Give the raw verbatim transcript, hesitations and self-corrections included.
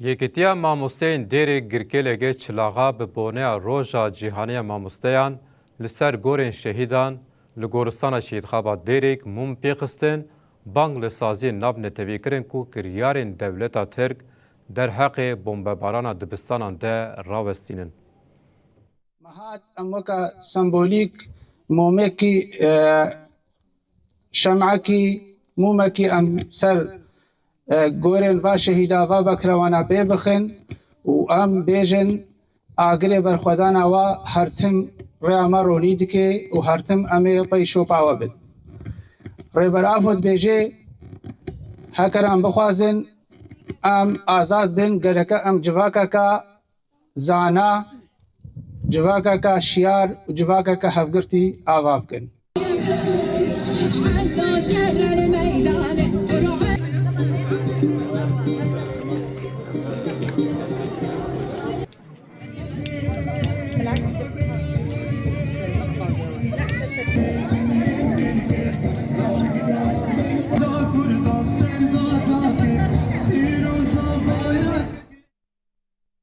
Yekîtiya Mamosteyên Dêrê Girkêlege Çilaxa bi boneya Roja Cîhanî ya Mamosteyan li ser gorên şehîdan li Goristana Şehîd Xabat Dêrêk mûm pêxistin, bang li saziyên navnetewî kirin ku kiryarên dewleta Tirk derheqê bombebarana dibistanan de rawestînin. Me hat em weke sembolîk momekî, e, şemekî, mûmekî em ser, e, gorên va şehîda va bekrewana pê bixin û em bêjin agirê berxwedana wa her tim rêya me ronî dike û her tim em ê pey şopa we bin. Rêber Apo dibêje, heker em bixwazin em azad bin, gereke em civakeke zana, civakeke şiyar û civakeke hevgirtî ava bikin.